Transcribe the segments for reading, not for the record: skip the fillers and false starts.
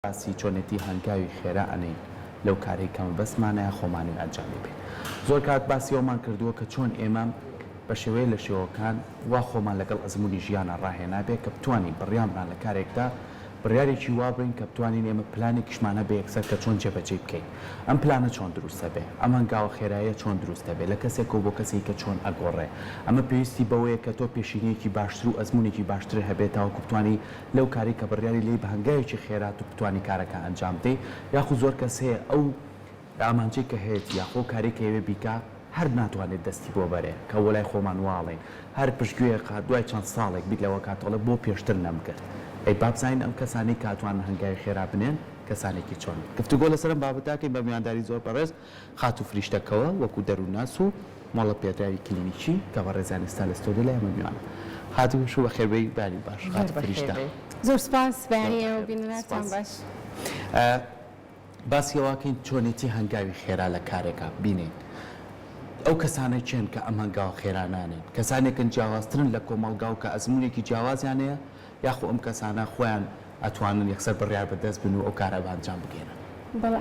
باسی چۆنێتی هەنگاوی خێرا ئەنێین لەو کارەی کە مەبەستمانە خۆمانی ئەنجامی بەین. زۆر کات باسی ئەوەمان کردووە کە چۆن ئێمە بە شێوەیە لە شێوەکان وا خۆمان لەگەڵ ئەزموونی ژیانا ڕاهێنابێ کە بتوانین بڕیامران لە کارێکدا بڕیارێکی وا بەین کە بتوانین ئێمە پلانێکیشمان هەبێ یەکسەر کە چۆن جێبەجێی بکەین. ئەم پلانە چۆن دروست ئەبێ؟ ئەم هەنگاوە خێرایە چۆن دروست ئەبێ؟ لە کەسێکەوە بۆ کەسێکی کە چۆن ئەگۆڕێ؟ ئەمە پێویستی بەوەیە کە تۆ پێشینەیەکی باشتر و ئەزموونێکی باشترت هەبێ تاوەکو بتوانی لەو کارەی کە بڕیاری لێی بە هەنگاوێکی خێرا تۆ بتوانی کارەکە ئەنجام بدەی، یاخود زۆر کەس هەیە ئەو ئامانجەی کە هەیەتی یاخۆ ئەو کارەی کە ئەیەوێ بیکا هەر ناتوانێت دەستی بۆ بەرێ کە بۆ لای خۆمان وا ئەڵێین هەر پشتگوێ ئەخات دوای چەند ساڵێک بیر لەوە کاتەوە ئەڵێ بۆ پێشتر نەمکرد ئەی با بزانین ئەم کەسانەی کە ئەتوانن هەنگاوی خێرا بنێن کەسانێکی چۆنن گفتوگۆ لەسەر ئەم بابەتە ئەکەین بە میوانداری زۆر بەڕێز خاتوو فریشتە کەوە وەکو دەروونناس و مۆڵەت پێدراوی کلینیکی کە بەڕێزیان ئێستا لە ستۆدیۆ لای ئێمە میوانن. خاتوو شوو بەخێربێی بەیانی باش خاتوو فریشتە. زۆر سوپاس بەیانی ئێوە بینەرانتان باش. باسی ئەوە ئەکەین چۆنێتی هەنگاوی خێرا لە کارێکا بینین ئەو کەسانە کێن کە ئەم هەنگاوە خێرا نانێن؟ کەسانێکن جیاوازترن لە کۆمەڵگا و کە ئەزموونێکی جیاوازیان هەیە یاخۆ ئەم کەسانە خۆیان ئەتوانن یەکسەر بڕیار بەدەست بن و ئەو کارە بە ئەنجام بگەیەنن؟ بەڵێ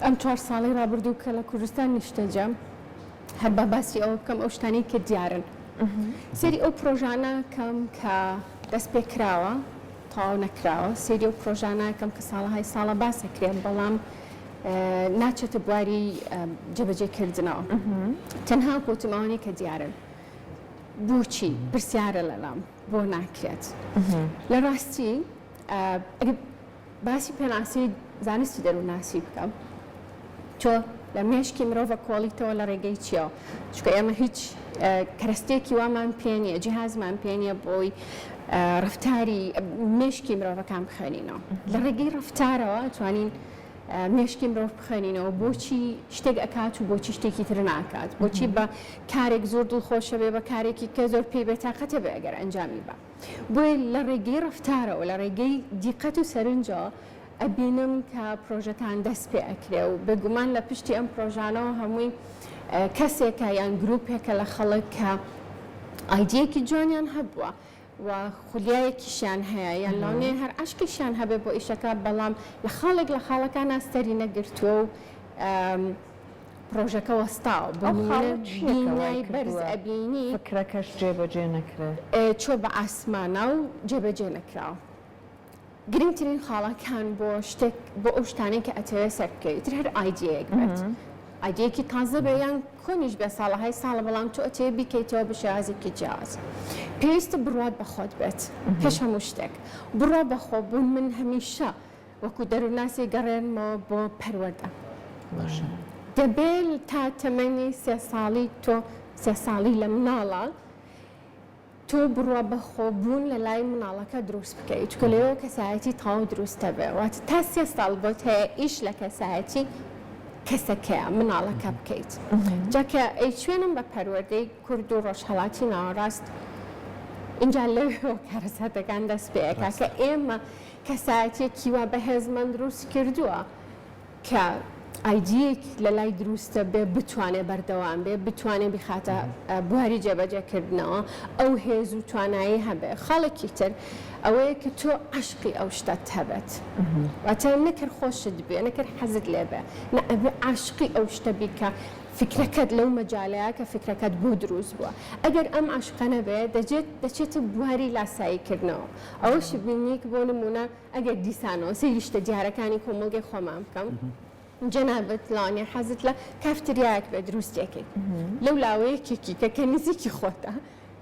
ئەم چوار ساڵەی ڕابردوو کە لە کوردستان نیشتەجێم هەر با باسی ئەوە بکەم ئەو شتانەی کە دیارن سەیری ئەو پرۆژانە کەم کە دەست پێ کراوە تەواو نەکراوە سەیری ئەو پرۆژانە کەم کە ساڵەهای ساڵە باس ئەکرێن بەڵام ناچێتە بواری جێبەجێکردنەوە تەنها گوتم ئەوانەی کە دیارن بۆچی پرسیارە لەلام بۆ ناکرێت؟ لە ڕاستی ئەگەر باسی پێناسی زانستی دەروونناسی بکەم تۆ لە مێشکی مرۆڤە کۆڵیتەوە لە ڕێگەی چیەوە چونکە ئێمە هیچ کەرەستێکی وامان پێ نییە جیهازمان پێ نییە بۆی ڕفتاری مێشکی مرۆڤەکان بخوێنینەوە لە ڕێگەی ڕفتارەوە توانین مێشکی مرۆڤ بخوێنینەوە بۆچی شتێک ئەکات و بۆچی شتێکی تر ناکات، بۆچی بە کارێک زۆر دڵخۆشە بێ بە کارێکی کە زۆر پێی بێتاقەتە بێ ئەگەر ئەنجامی با. بۆیە لە ڕێگەی ڕەفتارەوە لە ڕێگەی دیقەت و سەرنجەوە ئەبینم کە پرۆژەکان دەست پێ ئەکرێ و بێگومان لە پشتی ئەم پرۆژانەوە هەمووی کەسێکە یان گروپێکە لە خەڵک کە ئایدیەکی جوانیان هەبووە و خولیایەکیشیان هەیە یان لەوانەیە هەر عەشقیشیان هەبێ بۆ ئیشەکە بەڵام لە خاڵێک لە خاڵەکانا سەری نەگرتووە و پڕۆژەکە وەستاوە بۆ ئەو خاڵە نموونە چییە کە وای بینای بەرز کردووە ئەبینی فکرەکەش جێبەجێ نەکرێ؟ چووە بە ئاسمانا و جێبەجێ نەکراوە. گرنگترین خاڵەکان بۆ شتێک بۆ ئەو شتانەی کە ئەتەوێت سەربکەوی ئیتر هەر ئایدیەیەک بێت ئایدیەکی تازە بێ یان کۆنیش بێ ساڵەهای ساڵە بەڵام تۆ ئەتەوێت بیکەیتەوە بە شێوازێکی جیاواز پێویستە بڕوات بە خۆت بێت پێش هەموو شتێک بڕوا بە خۆ بوون من هەمیشە وەکو دەروونناسی گەڕێنمەوە بۆ پەروەردە باشە دەبێ تا تەمەنی سێ ساڵی تۆ سێ ساڵی لە مناڵە تۆ بڕوا بە خۆ بوون لە لای مناڵەکە دروست بکەی چونکە لەوێوە کەسایەتی تەواو دروست دەبێ واتە تا سێ ساڵ بۆت هەیە ئیش لە کەسایەتی کەسەکەیە مناڵەکە بکەیت جا کە ئەیچوێنم بە پەروەردەی کورد و ڕۆژهەڵاتی ناوەڕاست ئینجا لەوێوە کارەساتەکان دەست پێ ئەکا کە ئێمە کەسایەتیەکی وا بەهێزمان دروست کردووە کە ئایدیەیەک لەلای دروستە بێ بتوانێ بەردەوام بێ، بتوانێ بیخاتە بواری جێبەجێکردنەوە، ئەو هێز و توانایی هەبێ. خاڵێکی تر ئەوەیە کە تۆ عەشقی ئەو شتەت هەبێت. واتە نەک هەر خۆشت بوێ، نەک هەر حەزت لێ بێ، نا ئەبێ عاشقی ئەو شتە بی کە فیکرەکەت لەو مەجالەیە کە فیکرەکەت بۆ دروست بووە. ئەگەر ئەم عەشقە نەبێ دەجێت دەچێتە بواری لاساییکردنەوە. ئەوەش بینیک بۆ نموونە ئەگەر دیسانەوە سەیری شتە دیارەکانی کۆمەڵگەی خۆمان بکەم، جەنابت لەوانەیە حەزت لە کافتریایەک بێت دروستی ئەکەیت، لەو لاوە یەکێکی کە کە نزیکی خۆتە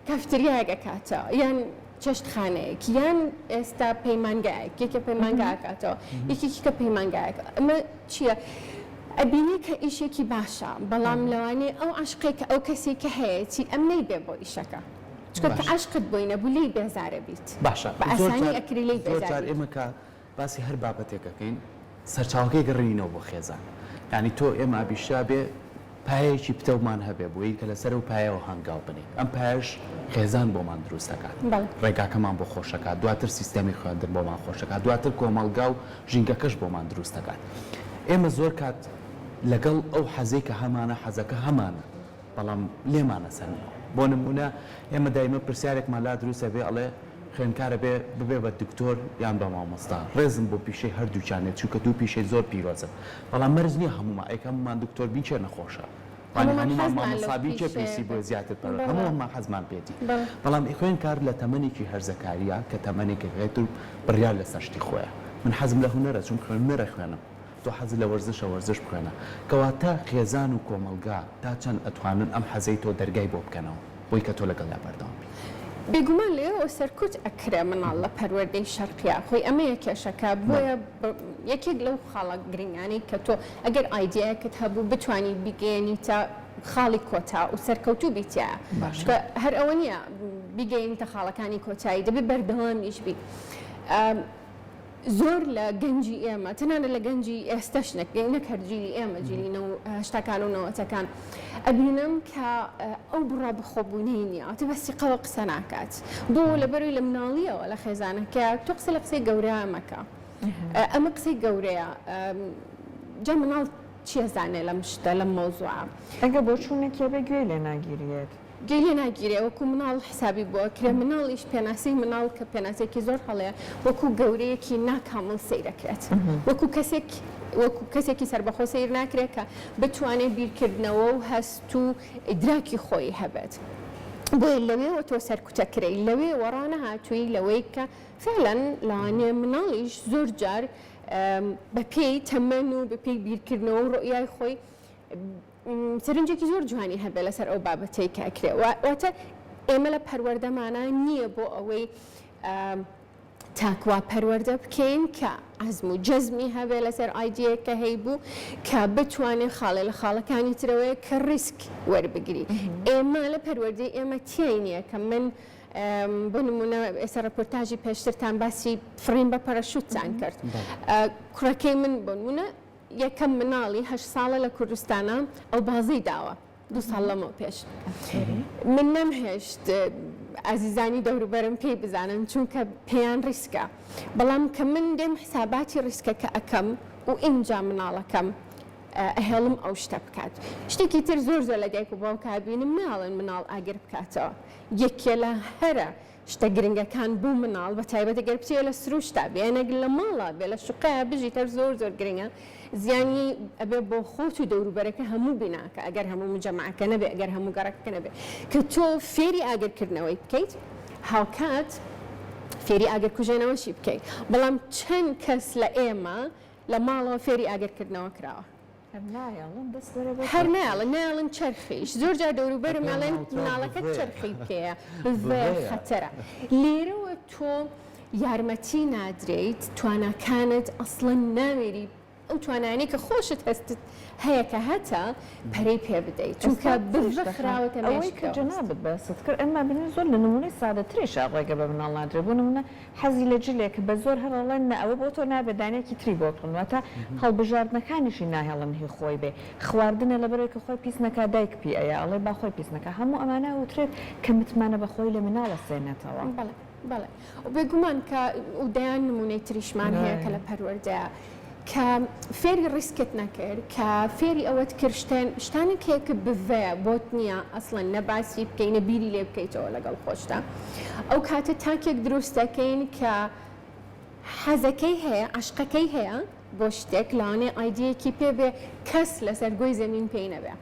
کافتریایەک ئەکاتەوە یان چێشتخانەیەک یان ئێستا پەیمانگایەک یەکێ پەیمانگا ئەکاتەوە یەکێکی کە پەیمانگایەک ئەمە چییە؟ ئەبینی کە ئیشێکی باشە بەڵام لەوانەیە ئەو عەشقێک کە ئەو کەسی کە هەیەتی ئەم نەیبێ بۆ ئیشەکە. چونکە کە باشە. عەشقت بۆی نەبوو لێی بێزارە بیت. باشە بە زۆر ئاسانی جار ئەکری لێی زۆر بێزار جار بیت. ئێمە کە باسی هەر بابەتێک ئەکەین سەرچاوەکەی گەڕێنینەوە بۆ خێزان یانی تۆ ئێمە ئەبیشا بێ پایەیەکی پتەومان هەبێ بۆی کە لەسەر ئەو پایەوە هەنگاو بنێین ئەم پایەش خێزان بۆمان دروست ئەکات بەڵێ. ڕێگاکەمان بۆ خۆش ئەکات دواتر سیستەمی خوێندن بۆمان خۆش ئەکات دواتر کۆمەڵگا و ژینگەکەش بۆمان دروست ئەکات ئێمە زۆر کات لەگەڵ ئەو حەزەی کە هەمانە حەزەکە هەمانە بەڵام لێمان ئەسەننەوە. بۆ نموونە ئێمە دایمە پرسیارێکمان لا دروست ئەبێ ئەڵێ. خوێندکار ئەبێ ببێ بە دکتۆر یان بە مامۆستا، ڕێزم بۆ پیشەی هەردووکیان هەیە چونکە دوو پیشەی زۆر پیرۆزن، بەڵام مەرج نییە هەموومان ئەی کە هەموومان دکتۆر بین کێ نەخۆشە؟ وانیە هەموومان هەموومان حەزمان لەو مامۆستا بین کێ پیشەیە پێویستی بێت بۆیە زیاتر پەروەردە بەڵێ هەموومان حەزمان پێیەتی بەڵێ. بەڵام خوێندکار لە تەمەنێکی هەرزەکارییە کە تەمەنێکە هێت و بڕیار لەسەر شتی خۆیە من حەزم لە هونەرە چووم هونەر ئەخوێنم تۆ حەزت لە وەرزشە وەرزش بخوێنە کەواتە خێزان و کۆمەڵگا تا چەند ئەتوانن ئەم حەزەی تۆ دەرگای بۆ بکەنەوە بۆی کە تۆ لەگەڵیا بەردەوام بی؟ بێگومان لێرەوە سەرکوت ئەکرێ مناڵ لە پەروەردەی شەرقیا خۆی ئەمەیە کێشەکە بۆیە یەکێک لەو خاڵە گرنگانەی کە تۆ ئەگەر ئایدیایەکت هەبوو بتوانی بیگەیەنیتە خاڵی کۆتا و سەرکەوتوو بی تیایا چونکە هەر ئەوە نییە بیگەیەنیتە خاڵەکانی کۆتایی دەبێ بەردەوامیش بی. زۆر لە گەنجی ئێمە، تەنانەت لە گەنجی ئێستەش نەک نەک هەر جیلی ئێمە، جیلی نەو هەشتاکان و نەوەتەکان، ئەبینم کە ئەو بڕوا بەخۆبوونەی نییە، واتە بە سیقەوە قسە ناکات. بۆ؟ لەبەرئەوەی لە مناڵییەوە لە خێزانەکەیا تۆ قسە لە قسەی گەورە مەکە. ئەمە قسەی گەورەیە. جا مناڵ چی ئەزانێ لەم شتە، لەم مەوزوعە؟ ئەگەر بۆچوونێکی هەبێ گوێی لێ ناگیریێت. گوێی لێ ناگیرێ وەکو مناڵ حسابی بۆ ئەکرێ مناڵیش پێناسەی مناڵ کە پێناسەیەکی زۆر هەڵەیە وەکو گەورەیەکی ناکامڵ سەیر ئەکرێت وەکو کەسێک وەکو کەسێکی سەربەخۆ سەیر ناکرێت کە بتوانێت بیرکردنەوە و هەست و ئیدراکی خۆی هەبێت بۆیە لەوێوە تۆ سەرکوتەکرێی لەوێوە ڕانەهاتووی لەوەی کە فعلا لەوانەیە مناڵیش زۆر جار بەپێی تەمەن و بەپێی بیرکردنەوە و ڕوئیای خۆی سەرنجێکی زۆر جوانی هەبێ لەسەر ئەو بابەتەی کە ئەکرێ واتە ئێمە لە پەروەردەمانا نییە بۆ ئەوەی تاک وا پەروەردە بکەین کە عەزم و جەزمی هەبێ لەسەر ئایدیەیەک کە هەیبوو کە بتوانێ خاڵێ لە خاڵەکانی ترەوەیە کە ڕیسک وەربگری ئێمە لە پەروەردەی ئێمە تیای نییە کە من بۆ نمونە ئێستا ڕێپۆرتاژی پێشترتان باسی فڕین بە پەرەشوتتان کرد کوڕەکەی من بۆ نمونە یەکەم مناڵی هەشت ساڵە لە کوردستانا ئەو بازەی داوە دوو ساڵ لەمەو پێش من نەمهێشت ئازیزانی دەوروبەرم پێی بزانن چونکە پێیان ڕیسکە بەڵام کە من دێم حساباتی ڕیسکەکە ئەکەم و ئینجا مناڵەکەم ئەهێڵم ئەو شتە بکات شتێکی تر زۆر زۆر لە دایک و باوکا بینم ناڵێن مناڵ ئاگر بکاتەوە یەکێ لە هەرە شتە گرنگەکان بۆ مناڵ بە تایبەت گەر بچێ لە سروشتا بێ نەک لە ماڵا بێ لە شوقەیا بژیت هەر زۆر زۆر گرنگە زیانی ئەبێ بۆ خۆت و دەوروبەرەکە هەموو بیناکە ئەگەر هەموو مجەمەعەکە نەبێ ئەگەر هەموو گەڕەکەکە نەبێ کە تۆ فێری ئاگر کردنەوەی بکەیت هاوکات فێری ئاگر کوژێنەوەشی بکەیت بەڵام چەند کەس لە ئێمە لە ماڵەوە فێری ئاگر کردنەوە کراوە؟ هەر نایەڵن دەست بەرە بۆ هەر چەرخی. نایەڵن نایەڵن چەرخیش زۆر جار دەوروبەرم بەپێی ئەڵێن ماڵ تۆ مناڵەکەت بڤەیە چەرخی پێیە بڤەیە بڤەیە. خەتەرە لێرەوە تۆ یارمەتی نادرێیت تواناکانت ئەسڵەن ناوێری ئەو توانایانەی کە خۆشت هەستت هەیە کە هەتە پەرەی پێ بدەیت چونکە ئێستا بڤە فریشتە خان خراوەتە ئەوەی کە مێشکتەوە. جەنابت باست کرد ئێمە ئەبینین زۆر لە نموونەی سادەتریشا ڕێگە بە مناڵ نادرێت بۆ نموونە حەزی لە جلێکە بە زۆر هەر ئەڵێن نا ئەوە بۆ تۆ نابێت دانەیەکی تری بۆ بکڕن واتە هەڵبژاردنەکانیشی ناهێڵن هی خۆی بێ خواردنە لەبەرئەوەی کە خۆی پیس نەکا دایک پی ئەیا ئەڵێ با خۆی پیس نەکا هەموو ئەمانە ئەوترێت کە متمانە بە خۆی لە مناڵ ئەسێنێتەوە. بەڵێ بەڵێ و بێگومان کە و دەیان نموونەی تریشمان هەیە کە لە پەروەردەیە کە فێری ڕیسکت نەکرد کە فێری ئەوەت کرد شتێن شتانێک هەیە کە بڤەیە بۆت نییە ئەسڵەن نە باسی بکەی نە بیری لێ بکەیتەوە لەگەڵ خۆشتا ئەو کاتە تاکێک دروست دەکەین کە حەزەکەی هەیە عەشقەکەی هەیە بۆ شتێک لەوانەیە ئایدیەکی پێ بێ کەس لەسەر گۆی زەمین پێی نەبێ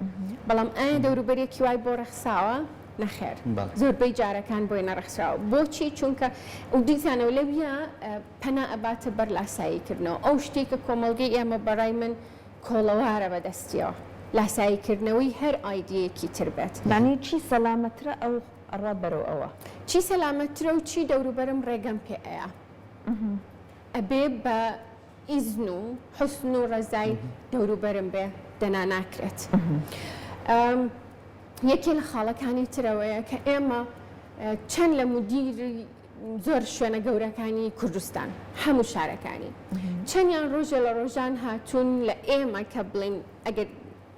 بەڵام ئایا دەوروبەرێکی وای بۆ ڕەخساوە نەخێر زۆربەی جارەکان بۆی نەڕەخسراوە بۆچی چونکە و دیسانەوە لەویا پەنا ئەباتە بەر لاسایی کردنەوە، ئەو شتەی کە کۆمەڵگەی ئێمە بەڕای من کۆڵەوارە بە دەستیەوە، لاسایی کردنەوەی هەر ئایدیەیەکی تر بێت. یانی چی سەلامەترە ئەو ئەڕوات بەرەو ئەوە. چی سەلامەترە و چی دەوروبەرم ڕێگەم پێ ئەیا. ئەبێ بە ئیزن و حوسن و ڕەزای دەوروبەرم بێ دەنا ناکرێت. یەکێ لە خاڵەکانی ترەوەیە کە ئێمە چەند لە مودیری زۆر شوێنە گەورەکانی کوردستان هەموو شارەکانی چەندیان ڕۆژێ لە ڕۆژان هاتوون لە ئێمە کە بڵین ئەگەر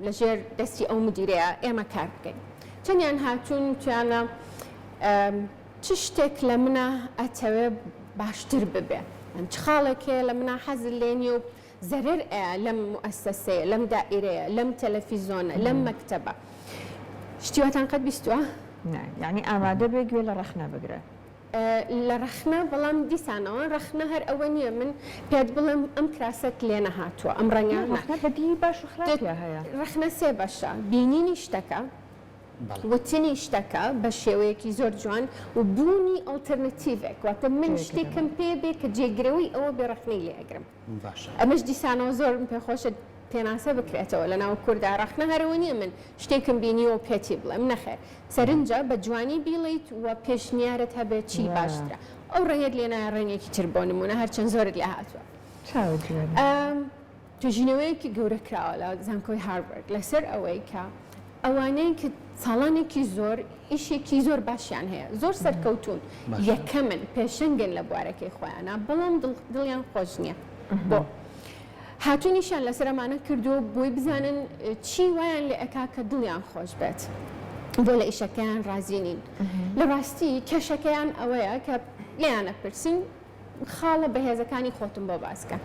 لەژێر دەستی ئەو مدیرەیە ئێمە کار بکەین چەندیان هاتوون تویانە چ شتێک لە منە ئەتەوێ باشتر ببێ چ خاڵێک هەیە لە منە حەزت لێ نییە و زەرەر ئەیا لەم موئەسەسەیە لەم دائیرەیە لەم تەلەفیزۆنە لەم مەکتەبە شتی واتان قەت بیستووە؟ نا یانی ئامادە بێ گوێ لە ڕەخنە بگرێ. لە ڕەخنە، بەڵام دیسانەوە ڕەخنە هەر ئەوە نییە من پێت بڵێم ئەم کراست لێ نەهاتووە، ئەم ڕەنگە نا. ڕەخنە بە دیوی باش و خراپیا هەیە. ڕەخنە سێ بەشە، بینینی شتەکە، وتنی شتەکە بە شێوەیەکی زۆر جوان و بوونی alternative ێک، واتە من شتێکم پێ بێ کە جێگرەوەی ئەوە بێ ڕەخنەی لێ ئەگرم. باشە. ئەمەش دیسانەوە زۆرم پێ خۆشە پێناسە بکرێتەوە لەناو کوردا، ڕەخنە هەر ئەوە نییە من شتێکم بینیوە و پێتی بڵێم، نەخێر سەرنجە بە جوانی بیڵێیت و پێشنیارت هەبێت چی باشترە، ئەو ڕەنگەت لێ نایە ڕەنگێکی تر بۆ نموونە هەرچەند زۆرت لێ هاتووە. چاوت جوانە. توێژینەوەیەکی گەورە کراوە لە زانکۆی هارڤارد لەسەر ئەوەی کە ئەوانەی کە ساڵانێکی زۆر ئیشێکی زۆر باشیان هەیە زۆر سەرکەوتوون یەکەمن پێشەنگن لە بوارەکەی خۆیانە بەڵام دڵیان خۆش نییە بۆ هاتوونیشیان لەسەر ئەمانە کردووە بۆی بزانن چی وایان لێ ئەکا کە دڵیان خۆش بێت بۆ لە ئیشەکەیان ڕازی نین لە ڕاستی کێشەکەیان ئەوەیە کە لێیان ئەپرسین خاڵە بەهێزەکانی خۆتم بۆ باسکە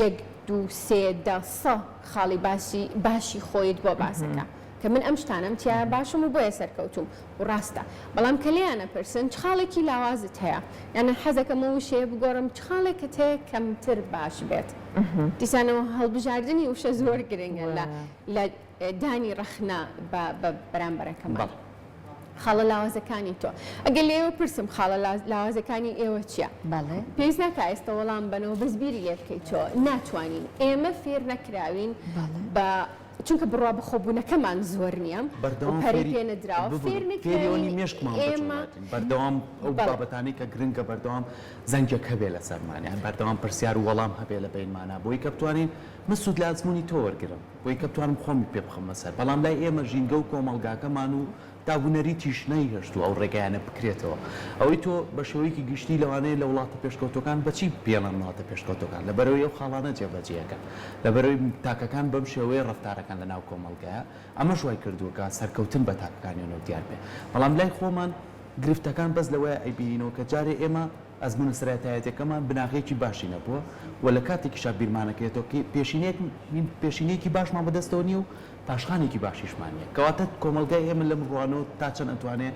یەک دوو سێ دە سە خاڵی باسی باشی خۆیت بۆ باسەکە کە من ئەم شتانەم تیا باشم و بۆیە سەرکەوتوم و ڕاستە بەڵام کە لێیان ئەپرسن چ خاڵێکی لاوازت هەیە یان حەزەکەم ئەو وشەیە بگۆڕم چ خاڵێکت هەیە کەمتر باش بێت دیسانەوە هەڵبژاردنی وشە زۆر گرنگە لە لە دانی ڕەخنە بە بە بەرامبەرەکەمان. خاڵە لاوازەکانی تۆ ئەگەر لە ئێوە پرسم خاڵە لاوازەکانی ئێوە چییە؟ بەڵێ. پێویست ناکا ئێستا وەڵام بەنەوە بەس بیری لێ بکەیتەوە ناتوانین ئێمە فێر نەکراوین بە چونکە بڕوا بەخۆبوونەکەمان زۆر نییە و پەرەی پێ نەدراوە فێر نەکراوین ئێمە بەردەوام ئەو بابەتانەی کە گرنگە بەردەوام زەنگێک هەبێ لەسەرمان یان بەردەوام پرسیار و وەڵام هەبێ لە بەینمانا بۆی کە بتوانین من سوود لە ئەزموونی تۆ وەرگرم. بۆی کە بتوانم خۆمی پێ بخەمە سەر، بەڵام لای ئێمە ژینگە و کۆمەڵگاکەمان و داب و نەریتیش نەیهێشتووە ئەو ڕێگایانە بکرێتەوە. ئەوەی تۆ بە شێوەیەکی گشتی لەوانەیە لە وڵاتە پێشکەوتووەکان بە چی پێڵێن وڵاتە پێشکەوتووەکان؟ لەبەرئەوەی ئەو خاڵانە جێبەجێ ئەکەن. لەبەرئەوەی تاکەکان بەم شێوەیە ڕەفتارەکەن لە ناو کۆمەڵگایا. ئەمەش وای کردووە کە سەرکەوتن بە تاکەکانیانەوە دیار بێ. بەڵام لای خۆمان گرفتەکان بەس لەوەیا ئەیبینینەوە کە جارێ ئێمە ئەزموونە سەرەتایەتیەکەمان بناغەیەکی باشی نەبووە و لە کاتێکیشا بیرمانەکەوێتەوە کە پێشینەیەک پێشینەیەکی باشمان بەدەستەوە نییە و پاشخانێکی باشیشمان نییە. کەواتە کۆمەڵگای ئێمە لەم ڕوانەوە تا چەند ئەتوانێ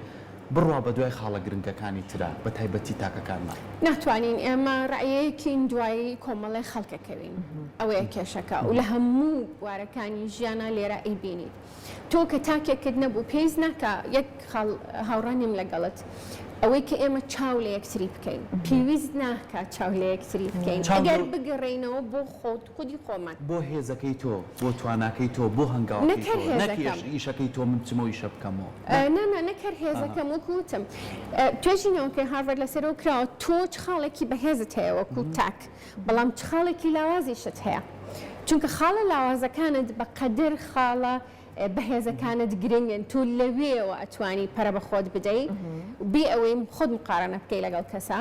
بڕوا بە دوای خاڵە گرنگەکانی ترا بە تایبەتی تاکەکانمان؟ ناتوانین ئێمە ڕەعیەیەکین دوای کۆمەڵێ خەڵک ئەکەوین ئەوەیە کێشەکە و لە هەموو بوارەکانی ژیانا لێرە ئەیبینیت. تۆ کە تاکێکت نەبوو پێویست ناکا یەک خاڵ هاوڕا نیم لەگەڵت ئەوەی کە ئێمە چاو لە یەکتری بکەین پێویست ناکا چاو لە یەکتری بکەین ئەگەر بگەڕێینەوە بۆ خۆت خودی خۆمان. بۆ هێزەکەی تۆ بۆ تواناکەی تۆ بۆ هەنگاوەکەی تۆ نەک ئیشەکەی تۆ من بچمەوە ئیشە بکەمەوە. نا نا نەک هەر هێزەکەم وەکو وتم توێژینەوەکەی هارڤارد لەسەرەوە کراوە تۆ چ خاڵێکی بەهێزت هەیە وەکو تاک بەڵام چ خاڵێکی لاوازیشت هەیە؟ چونکە خاڵە لاوازەکانت بە قەدەر خاڵە بەهێزەکانت گرنگن، تۆ لەوێیەوە ئەتوانی پەرە بە خۆت بدەی بێ ئەوەی خۆت مقارەنە بکەی لەگەڵ کەسا،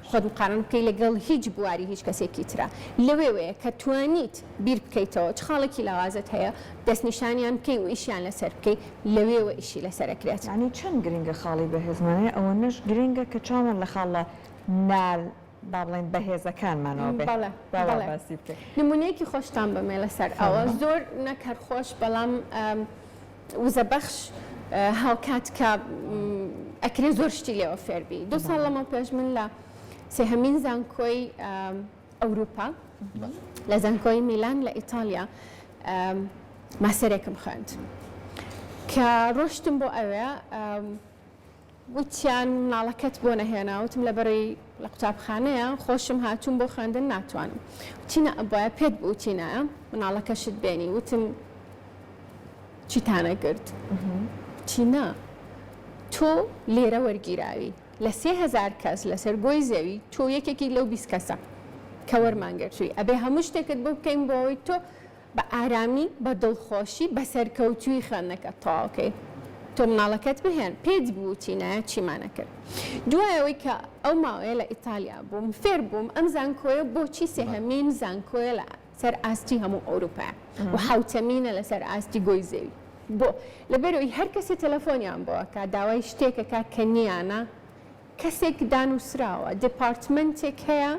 خۆت مقارەنە بکەی لەگەڵ هیچ بواری هیچ کەسێکی ترا. لەوێوەیە کە توانیت بیر بکەیتەوە چ خاڵێکی لاوازت هەیە، دەستنیشانیان بکەی و ئیشیان لەسەر بکەی، لەوێوە ئیشی لەسەر ئەکرێت. یانی چەند گرنگە خاڵی بەهێزمان هەیە، ئەوەنەش گرنگە کە چاومان لە خاڵە نا با بڵێین بەهێزەکانمانەوە بێ بەڵێ با وا بەڵێ باسی بکەین. نمونەیەکی خۆشتان بەمێ لەسەر ئەوە فەرموو. زۆر نەک هەر خۆش بەڵام وزەبەخش هاوکات کە ئەکرێ زۆر شتی لێوە فێربی دوو ساڵ بەڵێ. لەمەو پێش من لە سێهەمین زانکۆی ئەوروپا لە زانکۆی میلان لە ئیتاڵیا ماسەرێکم خوێند کە ڕۆشتم بۆ ئەوێ وتیان مناڵەکەت بۆ نەهێنا؟ وتم لەبەرەی لە قوتابخانەیە، خۆشم هاتووم بۆ خوێندن ناتوانم. وتی نا ئەبوایە پێت بوتینایە مناڵەکەشت بێنی. وتم چیتانە گرت؟ وتی نا تۆ لێرە وەرگیراوی لە 3000 کەس لەسەر گۆی زەوی تۆ یەکێکی لەو 20 کەسە کە وەرمان گرتووی ئەبێ هەموو شتێکت بۆ بکەین بۆ ئەوەی تۆ بە ئارامی، بە دڵخۆشی، بە سەرکەوتوویی خوێندنەکەت تەواو کەی. تۆ مناڵەکەت بهێن، پێت بووتینایە چیمان ئەکرد. دوای ئەوەی کە ئەو ماوەیە لە ئیتالیا بووم، فێر بووم ئەم زانکۆیە بۆچی سێهەمین زانکۆیە لە سەر ئاستی هەموو ئەوروپایە و حەوتەمینە لەسەر ئاستی گۆی زەوی. بۆ؟ لەبەرئەوەی هەر کەسێ تەلەفۆنیان بۆ ئەکا داوای شتێک ئەکا کە نییانە، کەسێک دانووسراوە، دیپارتمەنتێک هەیە،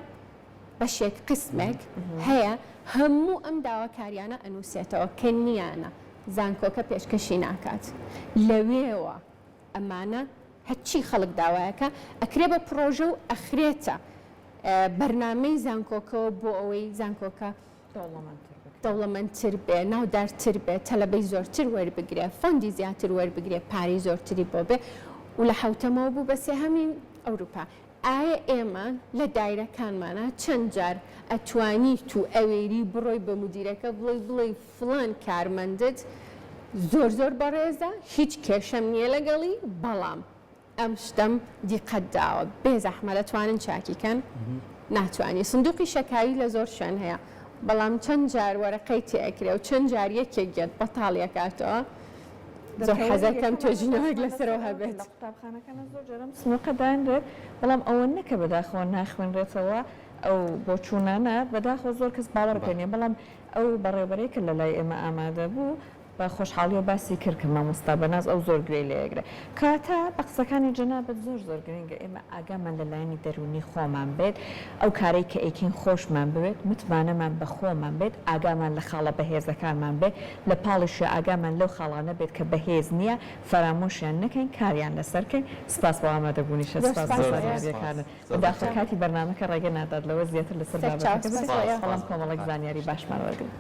بەشێک، قیسمێک، هەیە هەموو ئەم داواکاریانە ئەنووسێتەوە کە نییانە، زانکۆکە پێشکەشی ناکات. لەوێوە ئەمانە. هەرچی خەڵک داوایەکە ئەکرێ بە پڕۆژە و ئەخرێتە بەرنامەی زانکۆکەوە بۆ ئەوەی زانکۆکە دەوڵەمەندتر بێ، ناودارتر بێ، تەلەبەی زۆرتر وەربگرێ، fund ی زیاتر وەربگرێ، پارەی زۆرتری بۆ بێ و لە حەوتەمەوە بوو بە سێهەمین ئەوروپا. ئایە ئێمە لە دایرەکانمانا چەند جار ئەتوانیت و ئەوێری بڕۆی بە مودیرەکە بڵێی بڵێی فڵان کارمەندت زۆر زۆر بەڕێزە هیچ کێشەم نییە لەگەڵی بەڵام ئەم شتەم دیقەت داوە بێ زەحمەت ئەتوانن چاکی کەن؟ ناتوانی سندوقی شەکاوی لە زۆر شوێن هەیە بەڵام چەند جار وەرەقەی تێ ئەکرێ و چەند جار یەکێک یەت بەتاڵی ئەکاتەوە زۆر حەزەکەم توێژینەوەیەک لەسەرەوە هەبێت. لە قوتابخانەکانا زۆر جار ئەم سندوقە دانرێت بەڵام ئەوە نەکە بەداخەوە ناخوێنرێتەوە ئەو بۆچوونانە بەداخەوە زۆر کەس باوەڕ پێ نیە بەڵام ئەو بەڕێوبەرەی کە لەلای ئێمە ئامادە بوو بە خۆشحاڵیەوە باسی کرد کە مامۆستا بەناز ئەو زۆر گوێی لێ ئەگرێ. کەواتە بە قسەکانی جەنابت زۆر زۆر گرنگە ئێمە ئاگامان لە لایەنی دەروونی خۆمان بێت، ئەو کارەی کە ئەیکەین خۆشمان بوێت، متمانەمان بە خۆمان بێت، ئاگامان لە خاڵە بەهێزەکانمان بێت، لە پاڵیشیا ئاگامان لەو خاڵانە بێت کە بەهێز نییە، فەرامۆشیان نەکەین، کاریان لەسەر کەین. سپاس بۆ ئامادەبوونیشت، زۆر سپاس بۆ سپاس بۆ ئێوە. زانیارییەکانت. بەداخەوە کاتی بەرنامەکە ڕێگە نادات لەوە زیاتر لەسەر سەرچاو بابەتەکە سپاس بچین، بۆ ئێوە. بەڵام کۆمەڵێک زانیاری باشمان وەرگرت.